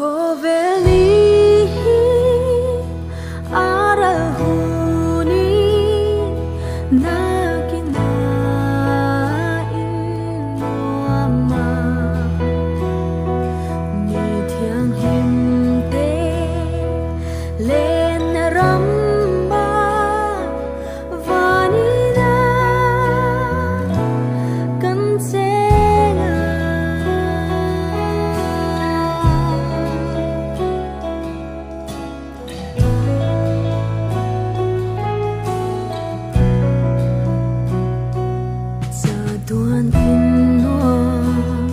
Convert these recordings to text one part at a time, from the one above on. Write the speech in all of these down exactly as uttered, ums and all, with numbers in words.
Khawvel ni hi a ral hun in, na kina in nuam ah, mi thianghlim te len ram ah, van in ah kan cheng ah. Chatuan in nuam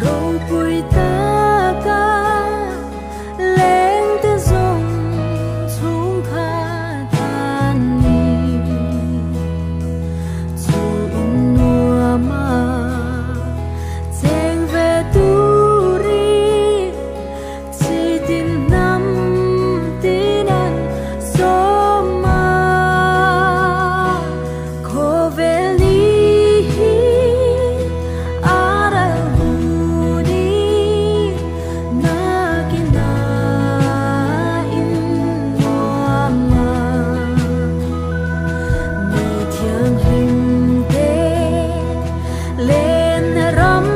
ropui tak ah, lengte zong chungkhat an nih. Chu in nuam ah cheng ve tu ri, chitin hnam tin an sawm ah. Khawvel ni hi a ral hun in, na kina in nuam ah, mi thianghlim te len ram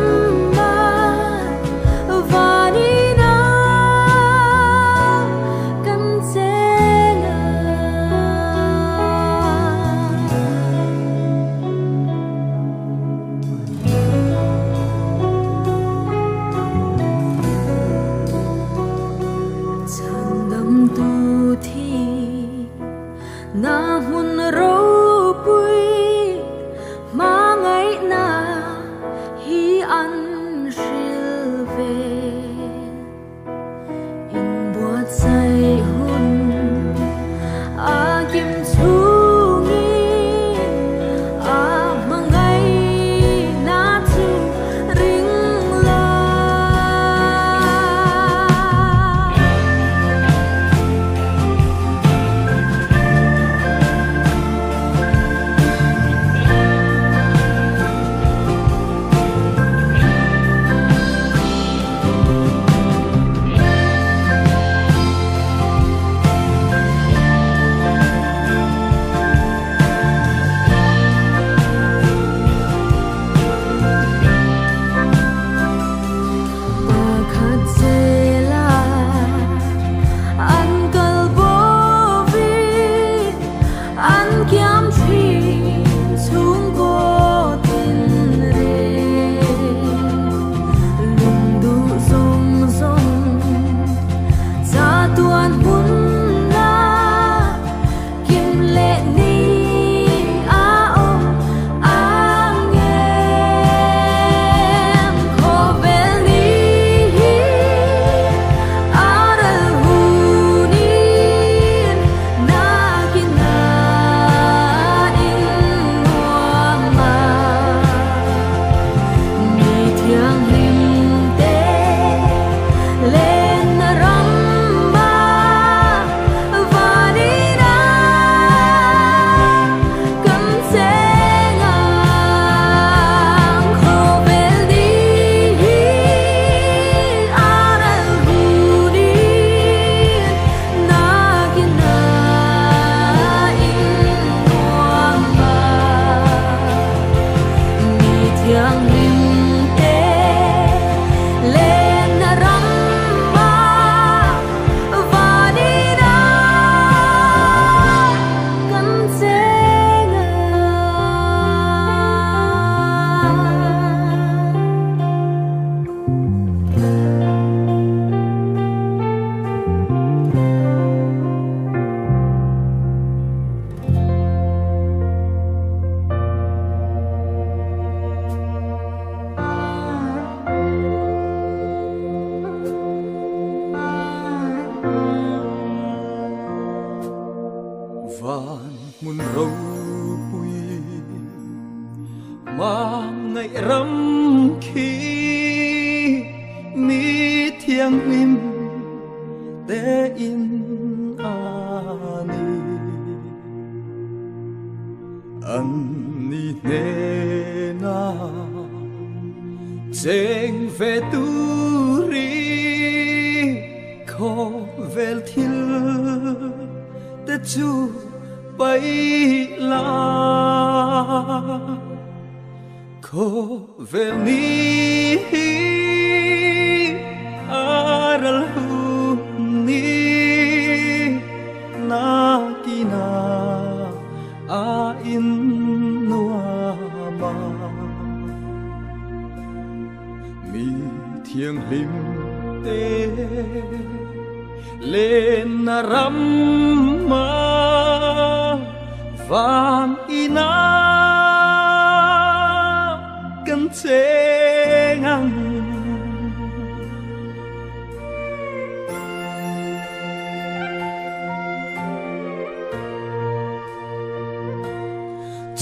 ah, van in ah kan cheng ah. Changam tu thihna hmun ropui, hmangaihna hi an hril ve. In buatsaih hun a kim chung in, a hmangaihna chu ring lai. Pakhat sela an kal bo vin, an kiam thim chung kaw tin re. Lungduh zong zong chatuan hmun ah, kim leh ni a om ang em. Khawvel ni hi a ral hun in, na kina in nuam ah, mi thianghlim te len ram ah, van in ah kan cheng ah. Khawvel ni hi a ral hun in, na kina in nuam ah, mi thianghlim te len ram ah, van in ah kan cheng ah. Van hmun ropui, hmangaih ram khi mi thianghlim tein a nih. Annih hnenah cheng ve tu ri, Thil te chu paih la, khawvel nih hi a ral hun ni, na kina a in nuam a. Mi thianghlim te lenna ram ah van in ah kan cheng ang.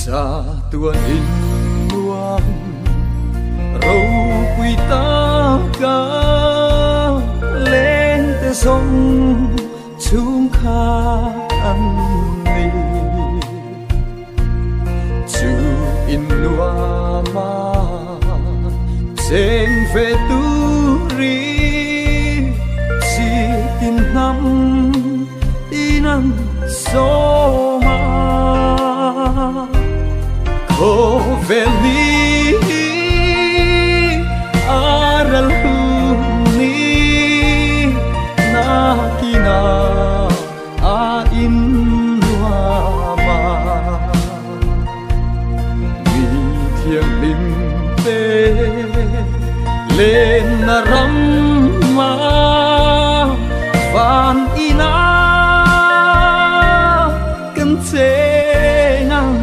Chatuan in nuam ropui tak ah lengte zong chhungkhat an nih. Chu in nuam ah cheng ve tu ri si tin hnam in an sawm a. Khawvel nih a ral hun ni, na kina a in nuam a. Mi thianghlim te lenna ram ah van in ah kan cheng ang.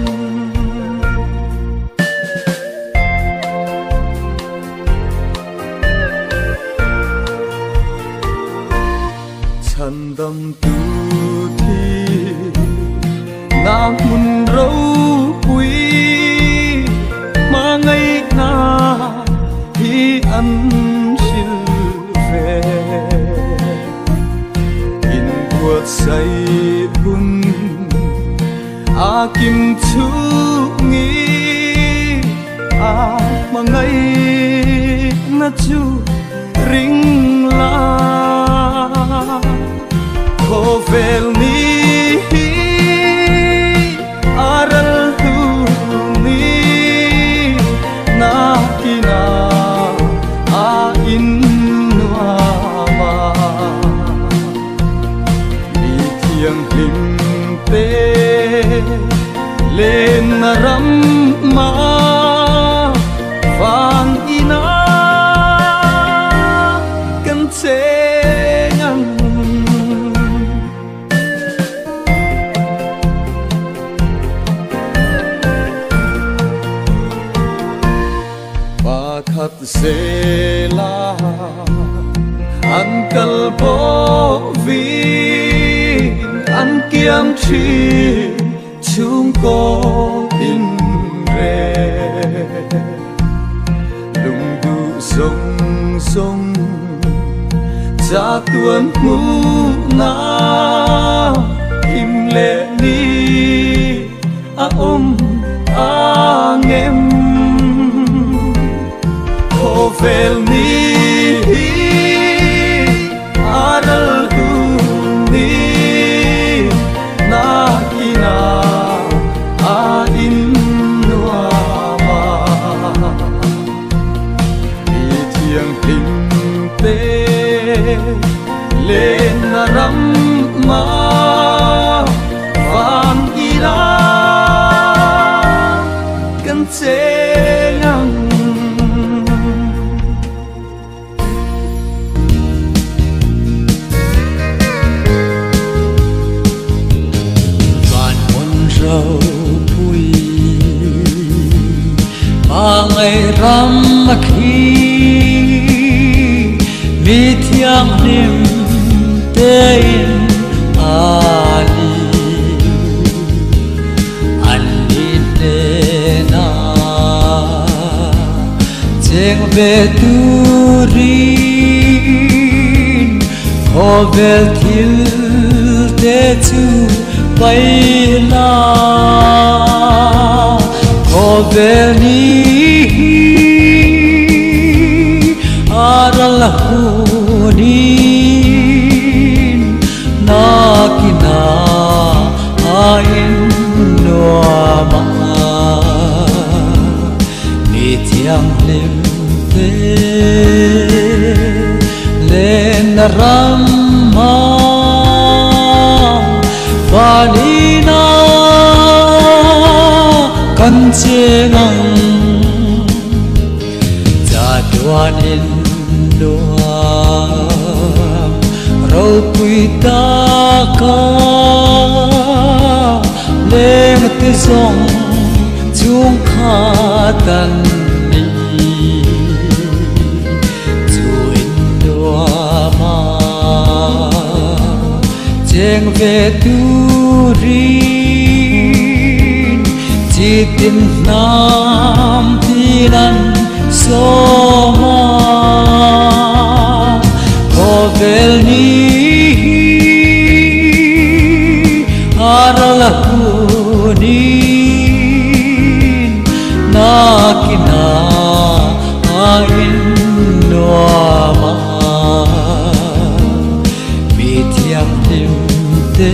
Chhandamtu thihna hmun ropui hmangaihna hi an hril ve. In buatsaih hun a kim chung i a hmangaihna chu ring la. Khawvel nih hi a ral hun ni, na kina a in nuam a. Mi thianghlim te lenna ram ah van in ah kan cheng ang. Pakhat zel ah an kal bawh vin an kiam ṭhin chungkaw in re. Lungduh zong zong chatuan hmuhna him leh ni a um ang em? Khawvel nih hi a ral hun ni, na kina a in nuam a. Mi thianghlim te lenna ram ah van in ah kan cheng ang. Van hmun ropui hmangaih ram ah khi mi thianghlim tein a lî. An lî hnênah cheng ve tu rin khawvel thil te chu paih la. Khawvel nih hi a ral hun Lenna ram ah vân in ah kan cheng ang. Chatuan in nuam ropui tak ah leng ti zawng chungkhat an nih. Chu in nuam ah cheng ve turin chitin hnam tin an sawm ah, khawvel ni hi a ral hun in nakin ah in nuam ah. Mi thianghlim te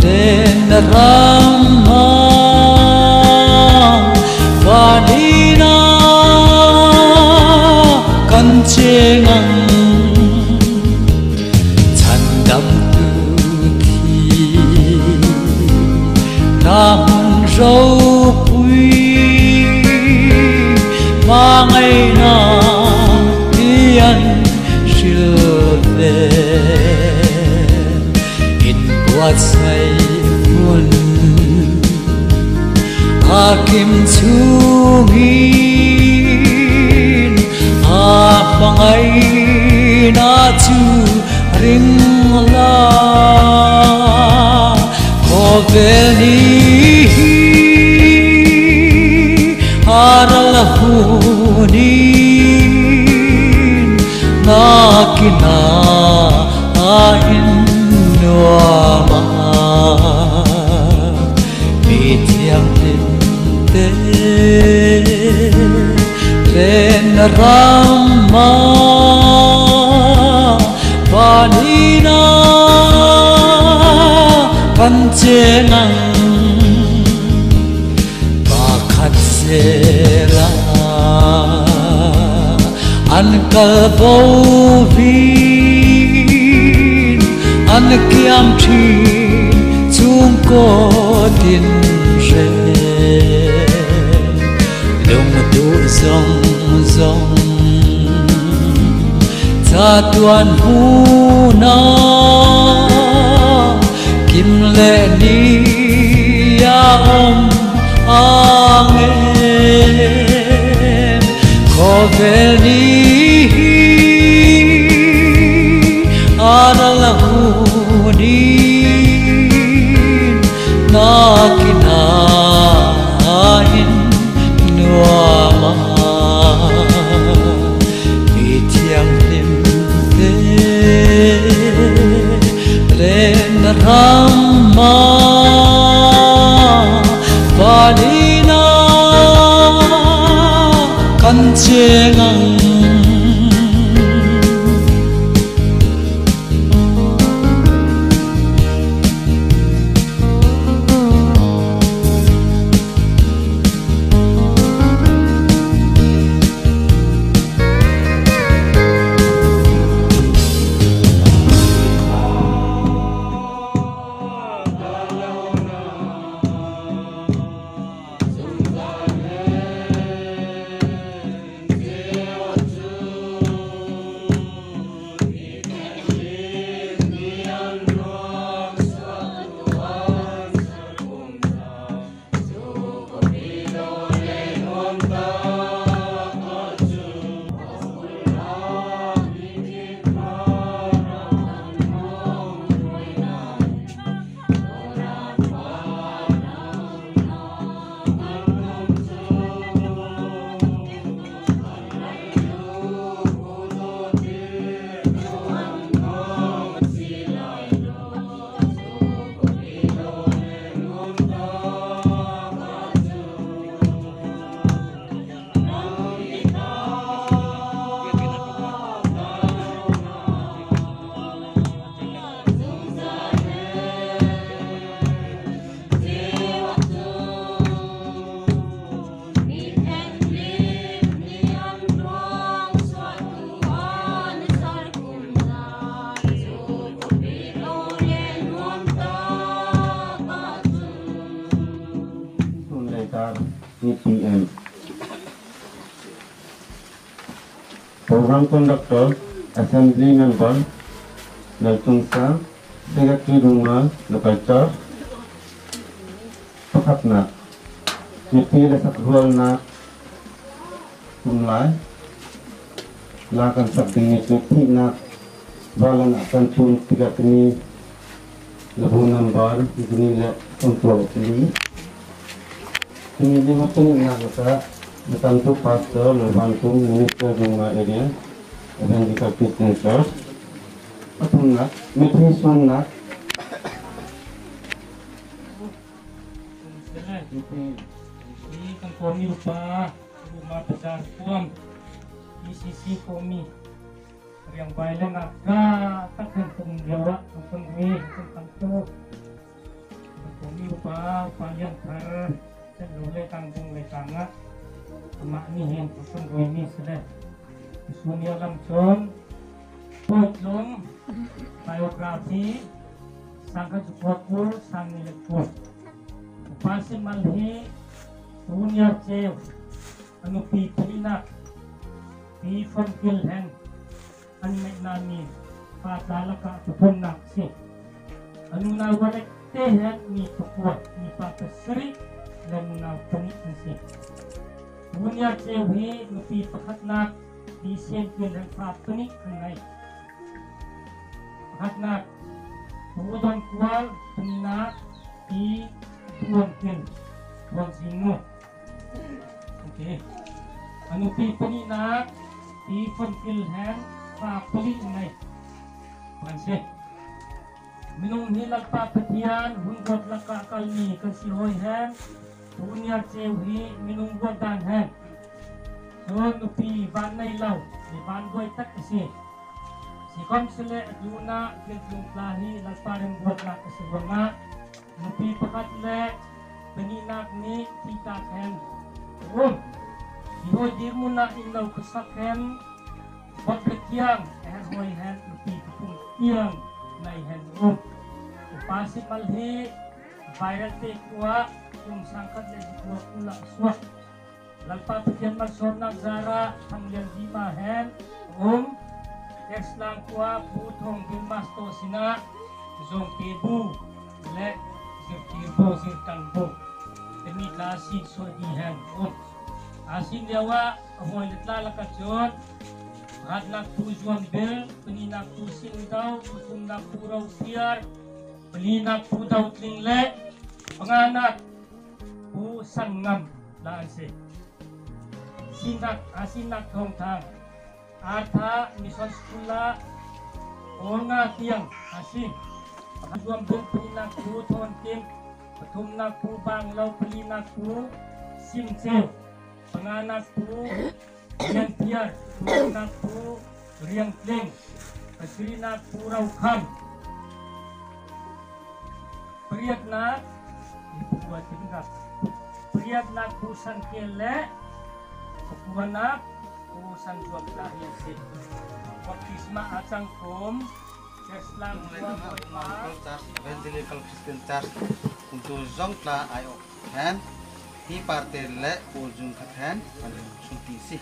lenna ram ah vân in ah kan cheng ang. Chhandamtu thi na hmun ropui hmangaina ti an hril ve. In buatsai hmun a kim chungin a hmangaina chu ring la. Khawvel ni hi a ral hun in nakin ah in nuam ah. Mi thianghlim te lenna ram ah vân in ah kan cheng ang. Pakhat zel ah an kal bo vin an kiam ṭhin chungkaw tin hre. Lungduh zawng zawng chatuan hmun ah kim leh ni a awm ang em. Khawvel ni hi a ral hun in nakin ah in nuam ah. Mi thianghlim te lenna ram ah vân in ah kan cheng ang. Program Conductor, Assembly Member Laltungsang, Secretary Ruma Local Church. Pakhatnâk, mipi leh sakrualnâk tum lai. La kan sak ding mi chu thihnâk vâl ah kan tum tikah timi Labu number zâni leh sâwmkua pali. Timi nih panihnâk lakah na tangthu Pastor Lalvantum, Minister Ruma Area, Evangelical Christian Church. Pathumnâk, mithi sûnnâk. Kan kawhmi upa, Ruma Bazar kuam, E C C kawhmi. Riangvai leh ngakchia tak hen kan liau ah kan pangmi kan tangthu. Kan kawhmi upa, Upa Lian Thar, Chenlo leh Kangbung leh Kangah, amah nih hen kan pangmi mi si le. Sûn ni ah lam chun, Puitlum, biography, sângkhat zâ kua kul, sâng nih leh kul. Upa Simal hi, Runiar Cheu, a nupi panihnâk, Pi Fon Kil hen, an neihna mi fa tla lakah pathumnâk asi. A nunau rêk te hen mi pakua, mipa pasarih leh nunau pariat an si. Runiar Cheu hi nupi pakhatnâk, Pi Sian Kil hen fa panih an nei. Pakhatnâk, Pu Don Kual, panihnâk, Pi Duan Kil, Duan Sing nu. Ok. A nupi panihnâk, Pi Fon Kil hen fa pali an nei. Kan si. Minung hi Lalpa Pathian hun ruat lakah kal mi kan si hâwi hen, Runiar Cheu hi minung ruat dân hen. Chun nupi vân nei lo, mi vân buai tak asi. Sikhawmsele a tlûnah Kiltlung tla hi Lalpa remruatnâk asi ruangah, nupi pakhat leh panihnâk nih thihtak hen um. Hi hâwi dîrmun ah inn lo khuasak hen, vawt leh thiang a herh hâwi hen nupi pathum tiang nei hen um. Upa Simal hi Vairelte khua ah kum sângkhat leh zâ kua kul ah suak. Lalpa Pathian malsâwmnâk zârah Thanglian Dima hen um. Kerslâng khua Pu Thawng Bil Masto sinah zawngte bu leh zirtîr bu, zirtang bu timi tla sîn suah ding hen um. A sîn liauah a hâwi leh tla lakah chun pakhatnâk Pu Zuan Bil, panihnâk Pu Sin Do, pathumnâk Pu Ro Thiar, palinâk Pu Do Tling leh panganâk Pu San Ngam tla an si. Sînnâk, a sînnâk thâwngthâng Artha Mission School ah Âwl Nga Tiang asi. Pakhat Zuan Bil, panihnâk Pu Thawn Kim, pathumnâk Pu Bang Lo, palinâk Pu Sim Cheu, panganâk Pu Rian Thiar, pathumnâk Pu Riang Tling, pasarihnâk Pu Ro Kham. Pariatnâk, hi pakua ting rak. Pariatnâk Pu San Kel leh pakuanâk Pu San Zuan tla hi asi. Baptisma a chang kum, Church lang Evangelical Christian Church kum tu zawng tla aiawh hen, hi parte leh Pu Zung Khat hen kan sungpi asi.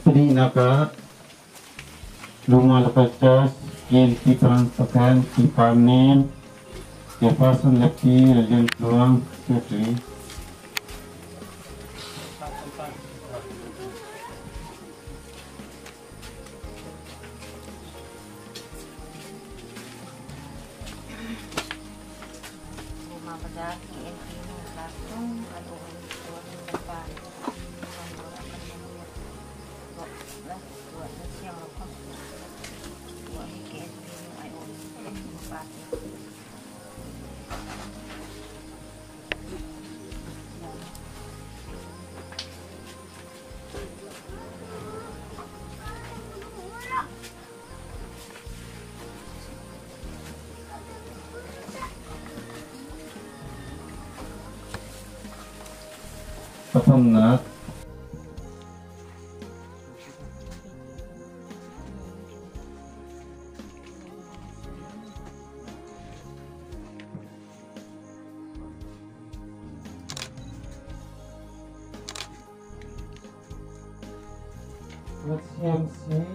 Panihnâk ah Lungma Local Church, K M P Pran Pakhan, P. Parnin, Chairperson leh P. Lalliantluang, Secretary. Pathumnâk. Let's see and see.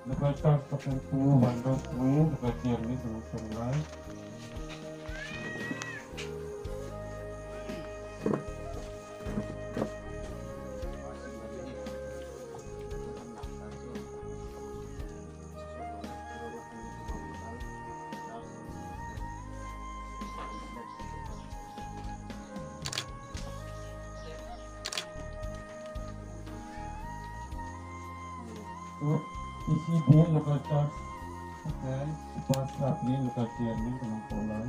Local church, section two, one by three, local chairman, Sumut Sunlight. T C B local church, okay, Pastor Chaplain local chairman, Kanang Polai.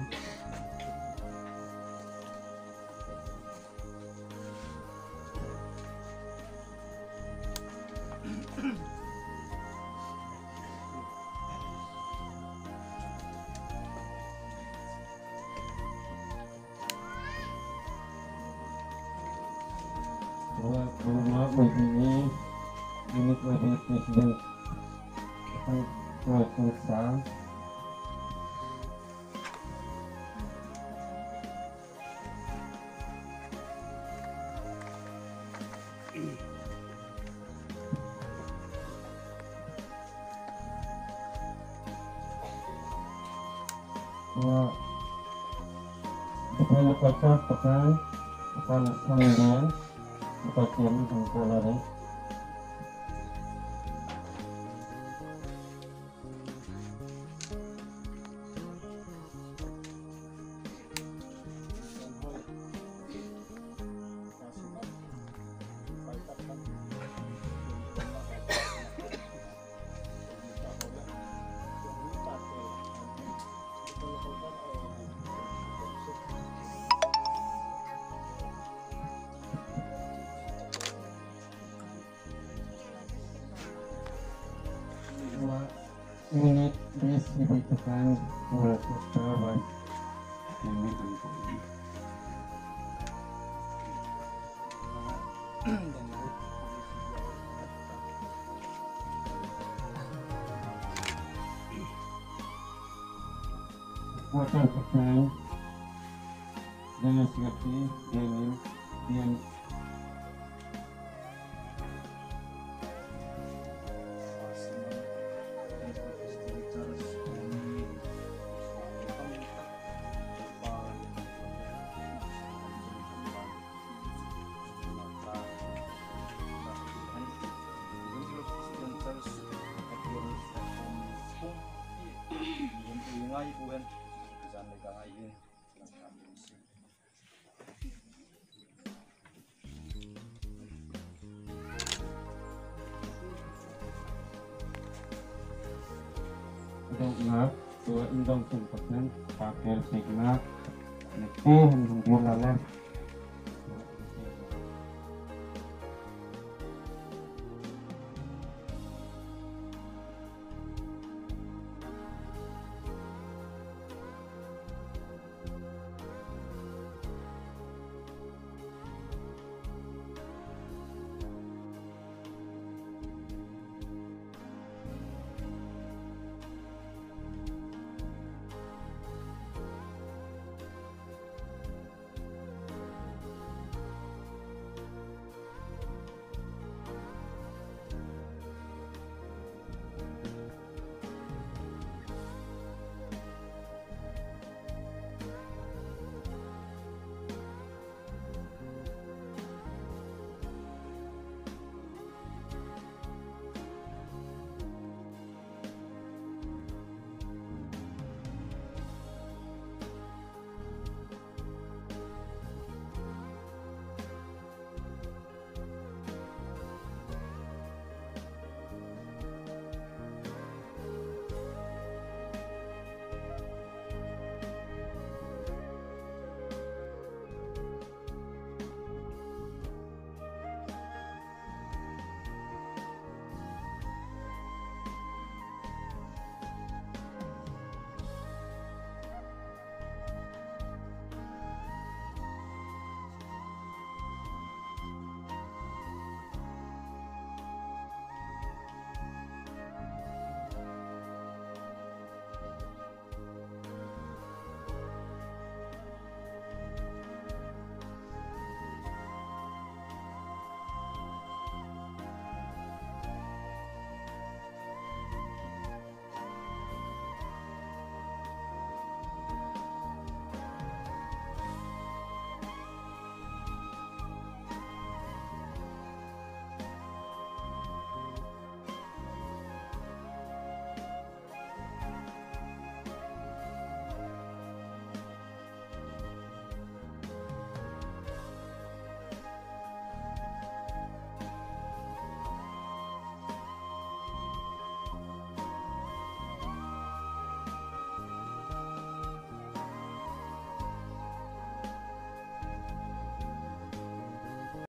Tuah, tuah, tuah, tuah, ini, ini tuah, ini president. Tuah, tuah, tuah. Tuah, tuah, tuah, tuah, tuah, tuah, tuah, tuah, tuah, tuah, tuah. Unit B C B tekan dua ratus dua. Quarter tekan Daniel Sigapi, Daniel, Daniel. Dawnghnâk, tuah in dawngh sung pakhat, pakhat siknâk, nekpi hen hawng dir lai le.